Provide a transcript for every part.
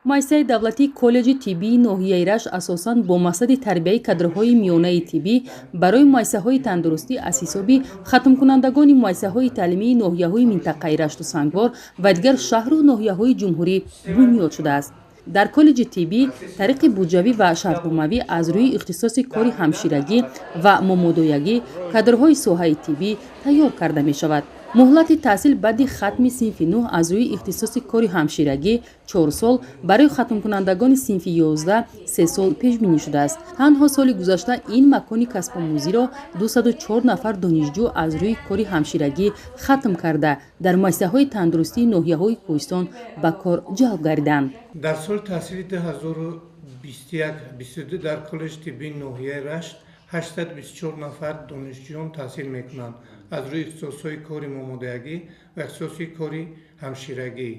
Муассисаи давлатии коллеҷи тиббии ноҳияи Рашт асосан бо мақсади тарбияи кадрҳои миёнаи тиббӣ барои муассисаҳои тандурустӣ аз ҳисоби хатмкунандагони муассисаҳои таълимии ноҳияҳои минтақаи Рашту Сангвор ва дигар шаҳру ноҳияҳои ҷумҳурӣ бунёд шудааст. Дар коллеҷи тиббӣ тариқи буҷавӣ ва шартномавӣ аз рӯи ихтисоси кори ҳамширагӣ ва момодоягӣ кадрҳои соҳаи тиббӣ тайёр карда мешавад. Муҳлати таҳсил баъди хатми синфи 9 аз рӯи ихтисоси кори ҳамширагӣ 4 сол, барои хатмкунандагони синфи 11 3 сол пешбинӣ шудааст. Танҳо соли гузашта ин макони касбомӯзиро 204 нафар донишҷӯ аз рӯи кори ҳамширагӣ хатм карда, дар муассисаҳои тандурустии ноҳияҳои кӯҳистон ба кор ҷалб гардиданд. Дар соли таҳсили 2021-22 дар коллеҷи тиббии ноҳияи Рашт 824 нафар донишҷӯён таҳсил мекунанд аз рӯи ихтисосҳои кори момодоягӣ ва ихтисоси кори ҳамширагӣ.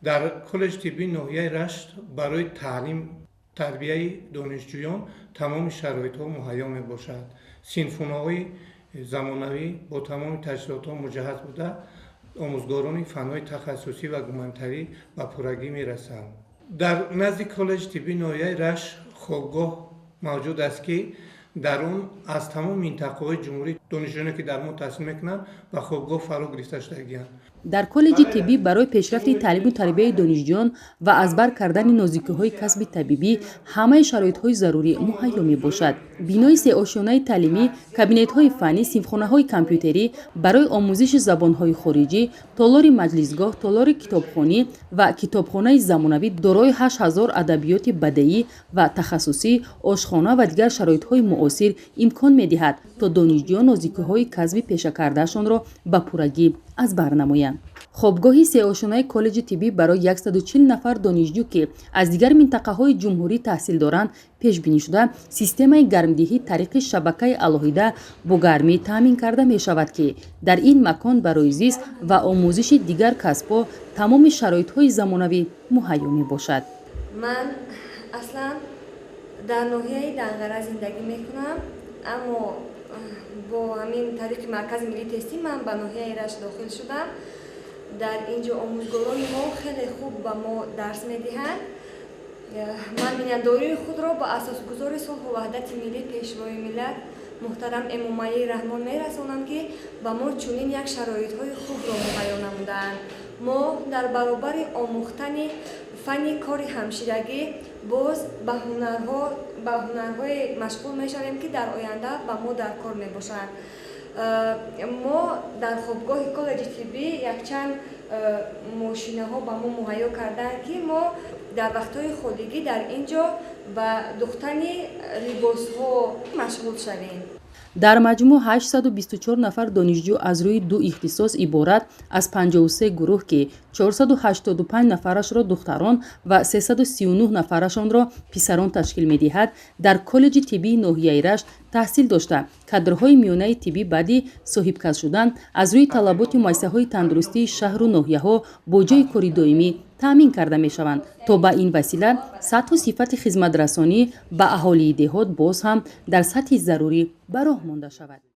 Дар коллеҷи тиббии ноҳияи Рашт барои таълим тарбияи донишҷӯён тамоми шароитҳо муҳайё мебошад. Синфхонаҳои замонавӣ бо тамоми таҷҳизотҳо муҷаҳҳаз буда, омӯзгорони фанҳои тахассусӣ ва гуманитарӣ ба пуррагӣ мерасанд. Дар назди коллеҷи тиббии ноҳияи Рашт хобгоҳ мавҷуд аст, ки дар он аз тамоми минтақаҳои ҷумҳурӣ донишҷӯёне, ки дар мо таҳсил мекунанд, ба хобгоҳ фаро гирифта шудагианд. Дар коллеҷи тиббӣ барои пешрафти таълиму тарбияи донишҷӯён ва аз бар кардани нозикиҳои касби табибӣ ҳамаи шароитҳои зарурӣ муҳайё мебошад. Бинои сеошёнаи таълимӣ, кабинетҳои фаннӣ, синфхонаҳои компютерӣ барои омӯзиши забонҳои хориҷӣ, толори маҷлисгоҳ, толори китобхонӣ ва китобхонаи замонавӣ дорои 8000 адабиёти бадеӣ ва тахассусӣ, ошхона ва дигар шароитҳои муосир имкон медиҳад, то донишҷӯён нозикиҳои касби пешакардаашонро ба пуррагӣ аз бар намоянд. Хобгоҳи сеошёнаи коллеҷи тиббӣ барои 140 нафар донишҷӯ, ки аз дигар минтақаҳои ҷумҳурӣ таҳсил доранд, пешбинӣ шуда, системаи гармдиҳӣ тариқи шабакаи алоҳида бо гармӣ таъмин карда мешавад, ки дар ин макон барои зист ва омӯзиши дигар касбҳо тамоми шароитҳои замонавӣ муҳайё мебошад. Ман аслан дар ноҳияи Данғара зиндагӣ мекунам, аммо бо ҳамин тариқи маркази миллии тестӣ ман ба ноҳияи Рашт дохил шудам. Дар ин ҷо омӯзгорони мо хеле хуб ба мо дарс медиҳанд. Ман миннатдории худро ба асосгузори сулҳу ваҳдати миллӣ, Пешвои миллат муҳтарам Эмомалӣ Раҳмон мерасонам, ки ба мо чунин як шароитҳои хубро муҳайё намудаанд. Мо дар баробари омӯхтани фанни кори ҳамширагӣ боз ба ҳунарҳое машғул мешавем, ки дар оянда ба мо дар кор мебошанд. Мо дар хобгоҳи коллеҷи тиббӣ якчанд мошинаҳо ба мо муҳайё кардаанд, ки мо дар вақтҳои холигӣ дар ин ҷо ба духтани либосҳо машғул шавем. Дар маҷмӯъ 824 нафар донишҷӯ аз рӯи ду ихтисос иборат аз 53 гурӯҳ, ки 485 нафарашро духтарон ва 339 нафарашонро писарон ташкил медиҳад, дар коллеҷи тиббии ноҳияи Рашт таҳсил дошта, кадрҳои миёнаи тиббӣ баъди соҳибкасб шудан аз рӯи талаботи муассисаҳои тандурустии шаҳру ноҳияҳо бо ҷойи кори доимӣ таъмин карда мешаванд, то ба ин васила сатҳу сифати хизматрасонӣ ба аҳолии деҳот боз ҳам дар сатҳи зарурӣ ба роҳ монда шавад.